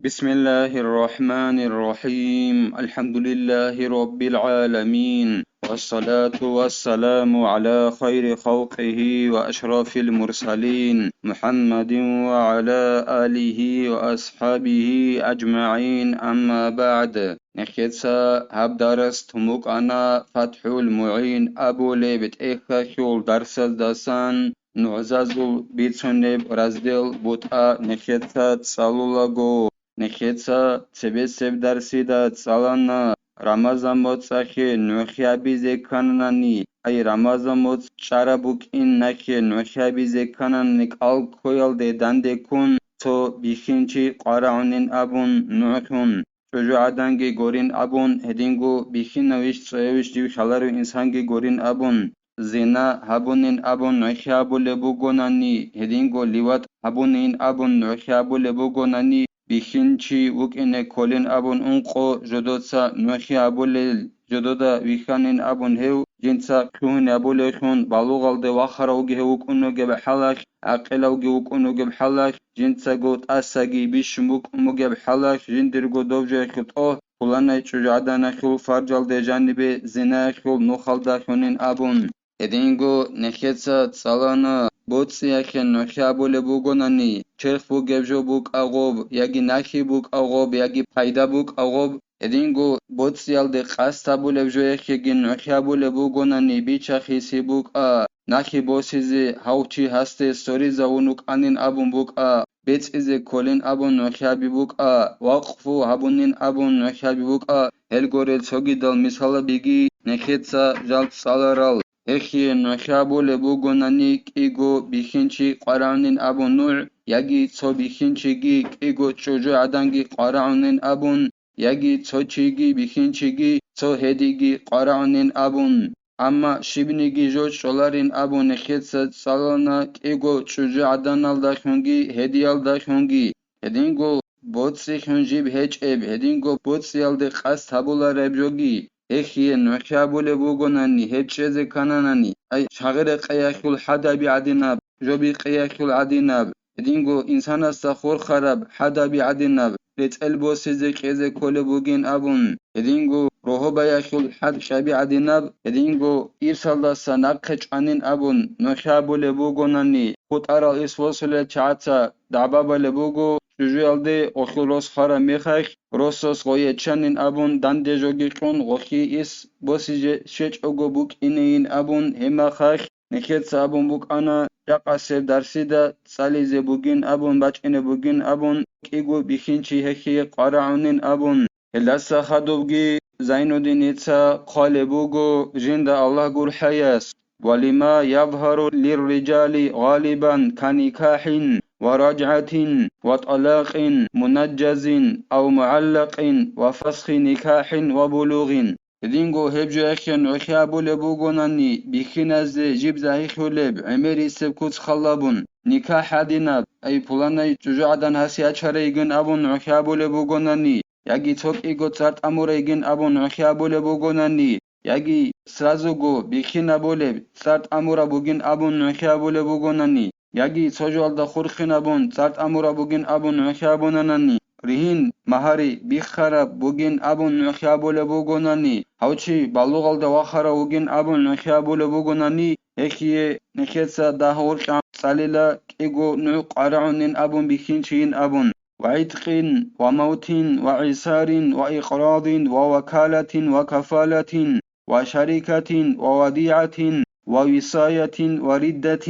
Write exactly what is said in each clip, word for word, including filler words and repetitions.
بسم الله الرحمن الرحيم. الحمد لله رب العالمين. والصلاة والسلام على خير خلقه وأشرف المرسلين محمد وعلى آله وأصحابه أجمعين. أما بعد. Нехеца гьаб дарас тун букӀана ФатхӀул МугӀин абулеб тӀехьалъул дарсаздасан. НугӀзазул бицунеб раздел бутӀа нехеца цӀалулаго, нехеца цебесеб дарсида цӀалана, Рамазан моцӀалъе нугӀлъи гьабизе ккананани, ай Рамазан моцӀ чӀараб букӀин нахъе нугӀлъи гьабизе ккананани кӀал ккоялде данде ккун цо бихьинчи къварагӀунин абун нугӀлъун. ЧӀужугӀаданги гурин абун, гьединго бихьинавищ цоявищ жив лъаларев инсанги гурин абун, зина гьабунин абун нугӀлъи гьабулеб бугонани, гьединго ливат гьабунин абун нугӀлъи гьабулеб бугонани, бихьинчи вукӀине кколин абун ункъо жодоца нугӀлъи гьабулел, жодода вихьанин абун гьев жинца лъугьине гьабулевлъун балугъалде вахарав вугев вукӀун вугеб хӀалалъ, гӀакъилавги вукӀун вугеб хӀалалъ, жинцаго тӀасаги бищун букӀун бугеб хӀалалъ, жиндирго дов жоялъул тӀо, пуланай чӀужугӀаданалъул фаржалде жанибе зинаялъул нухалда лъунин абун. Гьединго нехеца цӀалана, боцӀиялъе нугӀлъи гьабулеб бугонани, черх бугеб жо букӀа гъоб, яги нахи букӀа гъоб, яги пайда букӀа гъоб, гьединго боцӀиялде къасд гьабулеб жоялъеги нугӀлъи гьабулеб бугонани, бича-хиси букӀа, нахи босизе гьав чи гьасде соризавун вукӀанин абун букӀа, бецӀизе кколин абун нугӀлъи гьаби букӀа, вакъфу гьабунин абун нугӀлъи гьаби букӀа, гьелгорел цогидал мисалабиги нехеца жал цӀаларал. Гьехие нугӀлъи гьабулеб бугонани кӀиго бихьинчи къварагӀунин абун нугӀ, яги цо бихьинчиги кӀиго чӀужугӀаданги къварагӀунин абун, яги цо чиги бихьинчиги цо гьедиги къварагӀунин абун. Амма щибниги жо чӀоларин абун нехеца цӀалана кӀиго чӀужугӀаданалдалъунги гьедиялдалъунги, гьединго боцӀилъун жиб гьечӀеб, гьединго боцӀиялде къасд гьабулареб жоги, гьехие нугӀлъи гьабулеб бугонани, гьеб чӀезе ккананани, ай, шагъирекъеялъул хӀадаби гӀадинаб, жо бикъиялъул гӀадинаб, гьединго инсанасда хурхараб хӀадаби гӀадинаб, рецӀел босизе кьезе кколеб бугин абун, гьединго рогьобаялъул хӀадкьаби гӀадинаб, гьединго ирсалдаса нахъе чӀванин абун нугӀлъи гьабулеб бугонани, хутӀарал ирс босулел чагӀаца дагӀба балеб буго, чӀужуялде гъолъул рос хвараб мехалъ, росас гъой ячанин абун данде жоги кьун гъолъие ирс босизе щвечӀого букӀинейин абун гьеб мехалъ, нехеца абун букӀана, жакъасеб дарсида цӀализе бугин абун, бачӀине бугин абун, кӀиго бихьинчи гьехие къварагӀунин абун. Гьелдаса хадубги Зайнуддиница хъвалеб буго жинда Аллагь гурхӀаяс: ولما يظهر للرجال غالبا كنكاح ورجعة وطلاق منجز أو معلق وفسخ نكاح وبلوغ. Гьединго гьеб жоялъе нугӀлъи гьабулеб бугонани, бихьиназе жиб загьирлъулеб, гӀемерисеб куц халабун, никахӀ гӀадинаб, ай пуланай чӀужугӀадан гьас ячарай йигин абун нугӀлъи гьабулеб бугонани, яги цо кӀиго цӀар тӀамурай йигин абун нугӀлъи гьабулеб бугонани, яги сразуго бихьинабулеб, цӀар тӀамураб бугин абун нугӀлъи гьабулеб бугонани, яги цо жоялда хурхинабун, цӀар тӀамураб бугин абун нугӀлъи гьабунанани, ригьин, магьари, биххараб бугин абун нугӀлъи гьабулеб бугонани, гьав чи балугъалда вахарав вугин абун нугӀлъи гьабулеб бугонани, гьехие нехеца дагь-гъоркьан цӀалила кӀиго нугӀ къварагӀунин абун бихьинчийин абун. وعتق وموت وعسار وإقراض ووكالة وكفالة وشركة ووديعة ووصاية وردة.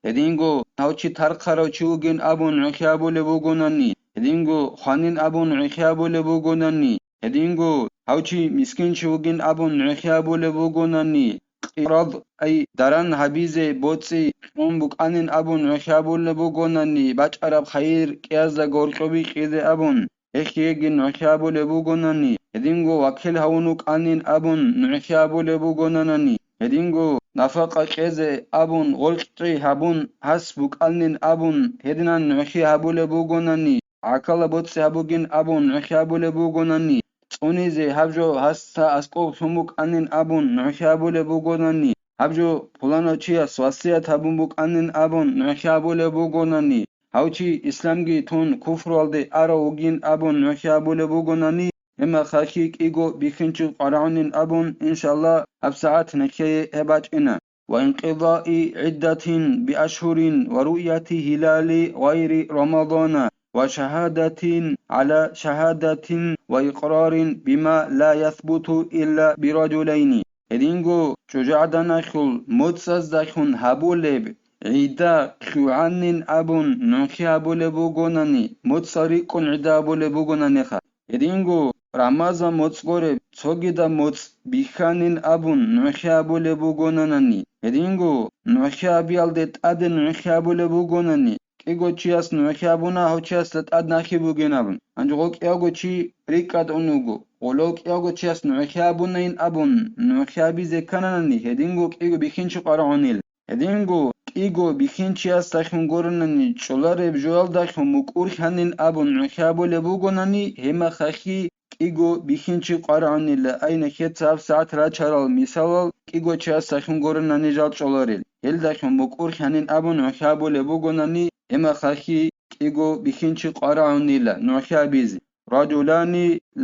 Гьединго гьав чи тархъарав чи вугин абун нугӀлъи гьабулеб бугонани, гьединго хванин абун нугӀлъи гьабулеб бугонани, гьединго гьав чи мискинчи вугин абун нугӀлъи гьабулеб бугонани, къирад, ай даран гьабизе боцӀи кьун букӀанин абун нугӀлъи гьабулеб бугонани, бачӀараб хайир кӀиязда гьоркьоб бикьизе абун, гьехиеги нугӀлъи гьабулеб бугонани, гьединго вакил гьавун вукӀанин абун нугӀлъи гьабулеб бугонанани, гьединго нафакъа кьезе абун гъоркьи гьабун гьас букӀанин абун гьединан нугӀлъи гьабулеб бугонани, гӀакала боцӀи гьабугин абун нугӀлъи гьабулеб бугонани, цӀунизе гьаб жо гьасда аскӀоб лъун букӀанин абун нугӀлъи гьабулеб бугонани, гьаб жо пуланав чияс васият гьабун букӀанин абун нугӀлъи гьабулеб бугонани, гьав чи исламги тун куфруялде арав вугин абун нугӀлъи абулеб бугонани, гьеб мехалъги кӀиго бихьинчи къварагӀунин абун, иншаллагь, гьабсагӀат нехее гьеб бачӀина. وانقضاء عدة بأشهر ورؤية هلال غير رمضان وشهادة على شهادة وإقرار بما لا يثبت إلا برجلين. Гьединго чӀужугӀаданалъул моцӀаздалъун гьабулеб гӀидда лъугӀанин абун нугӀлъи абулеб бугонани, моцӀал рикӀкӀун гӀидда абулеб бугонаниха. Гьединго Рамазан моцӀ гуреб, цогидаб моцӀ бихьанин абун нугӀлъи абулеб бугонанани, гьединго нугӀлъи абиялде тӀаде нугӀлъи абулеб бугонани, кӀиго чияс нугӀлъи абуна гьав чиясда тӀад нахъе бугин абун. Гьанже гъо кӀиявго чи рикӀкӀад ун вуго, гъолев кӀиявго чияс нугӀлъи абунайин абун нугӀлъи абизе ккананани, гьединго кӀиго бихьинчи къварагӀунила. Гьединго кӀиго бихьинчиясдалъун гуронани чӀолареб жоялдалъун мукӀурлъанин абун нугӀлъи абулеб бугонани, гьеб мехалъги кӀиго бихьинчи къварагӀунила, ай нехеца гьабсагӀат рачарал мисалал кӀиго чиясдалъун гуронани жал чӀоларел. Гьелдалъун мукӀурлъанин абун нугӀлъи абулеб бугонани, гьеб мехалъги кӀиго бихьинчи къварагӀунила нугӀлъи абизе. رجلان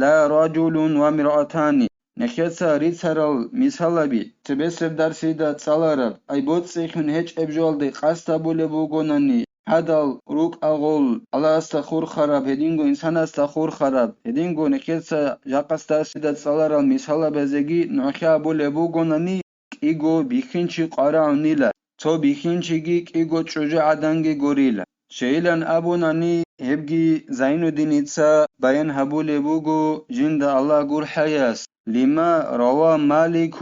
لا رجل وامرأتان. Нехеца рицарал мисалаби, цебесеб дарсида цӀалараб, ай боцӀи-хьун гьечӀеб жоялде къасд абулеб бугонани, гьадал рукӀа гъол, Аллагьасда хурхараб, гьединго инсанасда хурхараб, гьединго нехеца жакъасдасида цӀаларал мисалабазеги нугӀлъи абулеб бугонани, кӀиго бихьинчи къварагӀунила, цо бихьинчиги кӀиго чӀужугӀаданги гурила. Щайилан абунани, гьебги Зайнуддиница баян гьабулеб буго жинда Аллагь гурхӀаяс: لما روى مالك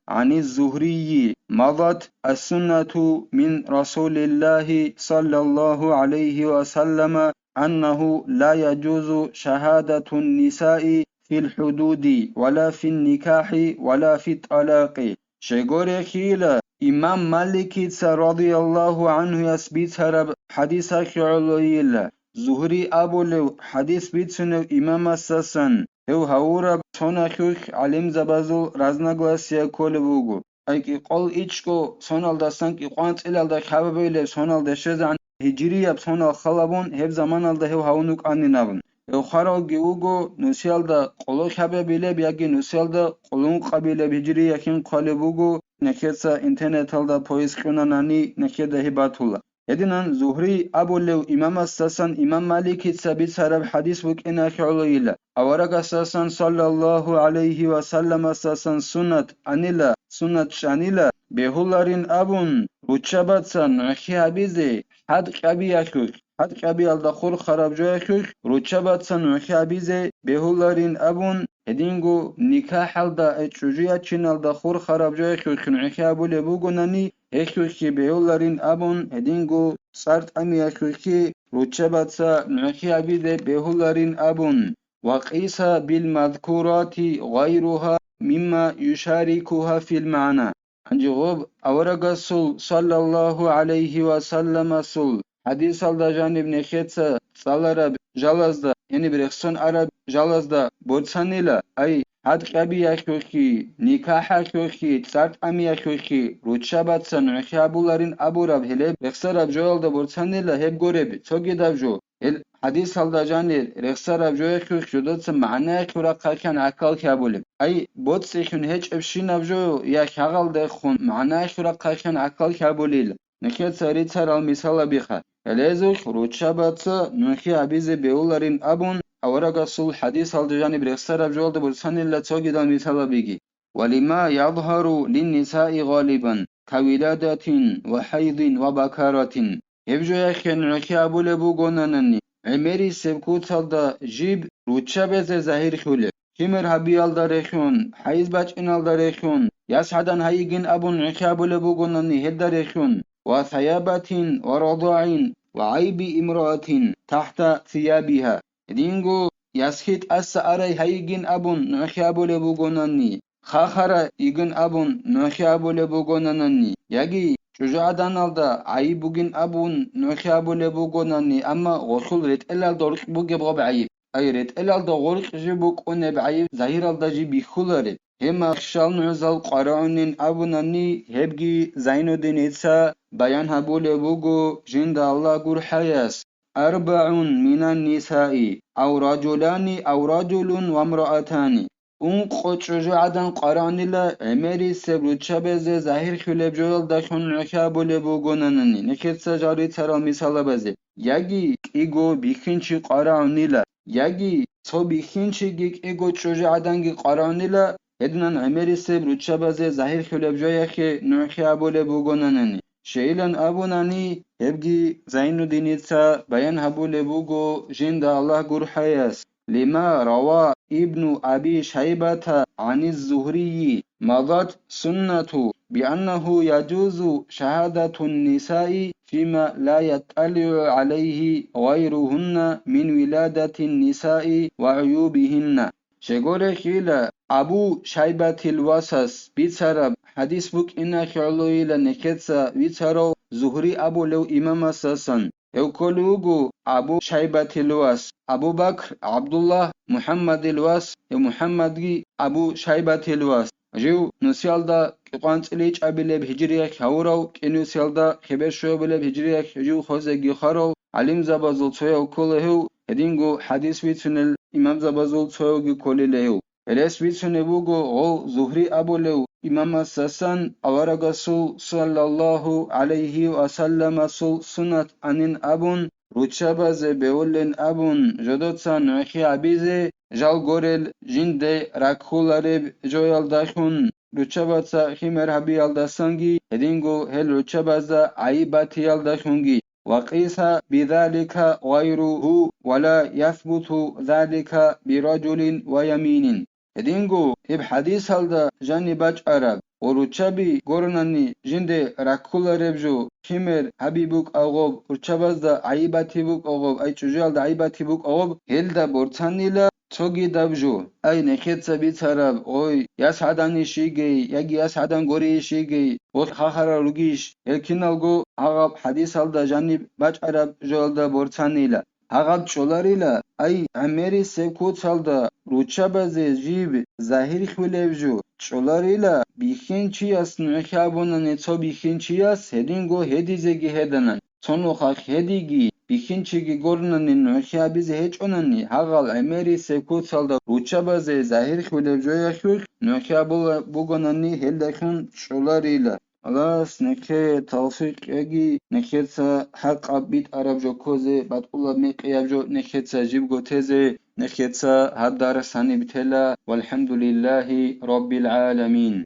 عن الزهري مضت السنة من رسول الله صلى الله عليه وسلم أنه لا يجوز شهادة النساء في الحدود ولا في النكاح ولا في الطلاق. Щайгурелъила, имам Маликица радияллагьу гӀанхуяс бицараб хӀадисалъе гӀолойила, Зугьри абулев хӀадис бицунев имамасдасан, гьев гьавураб соналъулъ гӀалимзабазул разногласие кколеб буго. Ай кӀикъол ичӀго соналдасан кӀикъоанцӀилалда лъабабилеб соналде щвезегӀан гьижрияб сонал халабун гьеб заманалда гьев гьавун вукӀанин абун. Гьев хваравги вуго, нусиялда къоло лъабабилеб яги нусиялда къоло ункъабилеб гьижрия хин хъвалеб буго, нехеца интернеталда поиск кьунанани нехеда гьеб батула. Гьединан Зугьри абулев имамасдасан имам Маликица бицараб хӀадис букӀиналъе гӀолойила. Аварагасдасан саллаллагьу гӀалайгьи ва салламасдасан суннат анила, суннат чӀанила, бегьуларин абун, руччабаца нугӀлъи гьабизе хӀад кьабиялъулъ, хӀад кьабиялда хурхараб жоялъулъ руччабаца нугӀлъи гьабизе бегьуларин абун, гьединго никахӀалда, э, чӀужу ячиналда хурхараб жоялъулъ нугӀлъи гьабулеб бугонани, гьелъулъги бегьуларин абун, гьединго цӀар тӀамиялъулъги руччабаца нугӀлъи гьабизе бегьуларин абун, وقيس بالمذكورات غيرها مما يشاركها في المعنى. Гьанже гъоб аварагасул саллаллагьу гӀалайгьи ва салламасул хӀадисалда жаниб нехеца цӀалараб жалазда, яни рехсон араб жалазда борцанила, ай, хӀад кьабиялъулъги, никахӀалъулъги, цӀар тӀамиялъулъги руччабаца нугӀлъи гьабуларин абураб гьелеб рехсараб жоялда борцанила гьеб гуреб цогидаб жо. Гьел хӀадисалда жанир рехсараб жоялъулъ жодоца магӀнаялъул рахъалъан гӀахьаллъи гьабулеб. Ай, боцӀи-хьун гьечӀебщинаб жо я лъагъалдехун магӀнаялъул рахъалъан гӀахьаллъи гьабулел. Нехеца рицарал мисалабиха. Гьелезулъ руччабаца нугӀлъи гьабизе бегьуларин абун, аварагасул хӀадисалда жаниб рехсараб жоялда борцанила цогидал мисалабиги. ولما يظهر للنساء غالبا كولادة وحيض وبكارة. Гьеб жоялъе нугӀлъи абулеб бугонанани, гӀемерисеб куцалда жиб руччабазе загьирлъулеб. Химер гьабиялда рехун, хӀайз бачӀиналда рехун, яс гӀадан гьайигин абун нугӀлъи абулеб бугонани гьелда рехун, وثيابة ورضاع وعيب امرأة تحت ثيابها. Гьединго ясги тӀаса арай гьайигин абун нугӀлъи абулеб бугонани, хахара йигин абун нугӀлъи абулеб бугонанани, яги чӀужугӀаданалда гӀайиб бугин абун нугӀлъи абулеб бугонани, амма гъолъул ретӀелалда гъоркь бугеб гъоб гӀайиб. Ай, ретӀелалда гъоркь жиб букӀунеб гӀайиб загьиралда жиб бихьулареб. Гьеб махщал нугӀзал къварагӀунин абунани, гьебги Зайнуддиница баян гьабулеб буго жинда Аллагь гурхӀаяс. арбагӀун минан нисаи, ав ражулани, ав ражулун ва мраатани. Ункъо чӀужугӀадан къваригӀунила гӀемерисеб руччабазе загьир хьулеб жоялдалъун нугӀлъи абулеб бугонанани, нехеца жал рицарал мисалабазе, яги кӀиго бихьинчи къваригӀунила, яги цо бихьинчиги кӀиго чӀужугӀаданги къваригӀунила, гьединан гӀемерисеб руччабазе загьир хьулеб жояхъе нугӀлъи абулеб бугонанани. Щайилан абунани, гьебги Зайнуддиница баян гьабулеб буго жинда Аллагь гурхӀаяс. Лима рава Ибну Аби Шайбата гӀаниз Зугьрийи, мадат суннату бианнагьу яжузу шагьадатун нисаи фима ла ятталигӀу гӀалайгьи гъайругьунна мин виладатин нисаи ва гӀуюбигьинна. Щегорехъила Абу Шайбатил васас бицараб хӀадис букӀина хӀалуила нехеца вицарав Зугьри абулев имамасасан. Гьев кколев вуго Абу Шайбатил вас, Абу Бакр, ГӀабдуллагь, МухӀаммадил вас, гьев МухӀаммадги Абу Шайбатил вас. Жив нусиялда кӀикъоялда цӀиличӀабилеб гьижриялъ гьавурав, кӀинусиялда хеберщуабилеб гьижриялъ жив хвезеги хварав, гӀалимзабазул цояв ккола гьев, гьединго хӀадис бицунел имамзабазул цоявги кколила гьев. Гьелес бицунеб буго гъов Зугьри абулев имамасасан аварагасул саллаллагьу гӀалайгьи ва салламасул суннат гьанин абун, руччабазе бегьулин абун, жодоца нугӀлъи гьабизе жал горел жинде раккулареб жоялдалъун, руччабаца химер гьабиялдасанги, гьединго гьел руччабазда гӀайиб батиялдалъунги. Ва къиса бидалика гъайругьу ва ла ясбуту залика биражулин ва яминин. Гьединго гьеб хӀадисалда жаниб бачӀараб ва руччаби горнани жинде раккулареб жо, химер гьаби букӀа гъоб, руччабазда гӀайиб бати букӀа гъоб, ай чӀужуялда гӀайиб бати букӀа гъоб, гьелда борцанила цогидаб жо. Ай, нехеца бицараб, ой, яс гӀадан ишигей, яги яс гӀадан гори ишигей, ва хахарал ругищ, гьел киналго гьагъаб хӀадисалда жаниб бачӀараб жоялда борцанила. Гьагъаб чӀоларила, ай, гӀемерисеб куцалда руччабазе жиб загьир хьулеб жо чӀоларила, бихьинчияс нугӀлъи абунани цо бихьинчияс гьединго гьедизеги гьедана. Цо нухалъ гьедиги, бихьинчиги горнани нугӀлъи абизе гьечӀонани, гьагъал гӀемерисеб куцалда руччабазе загьир хьулеб жоялъулъ нугӀлъи абула бугонани гьелдалъун чӀоларила. Аллагьас нехее тавфикъ кьеги, нехеца хӀакъаб битӀараб жо ккозе, батӀулаб мекъияб жо нехеца жибго тезе, нехеца гьаб дарс гьаниб тела. ВалхӀамдулиллагьи раббил гӀаламин.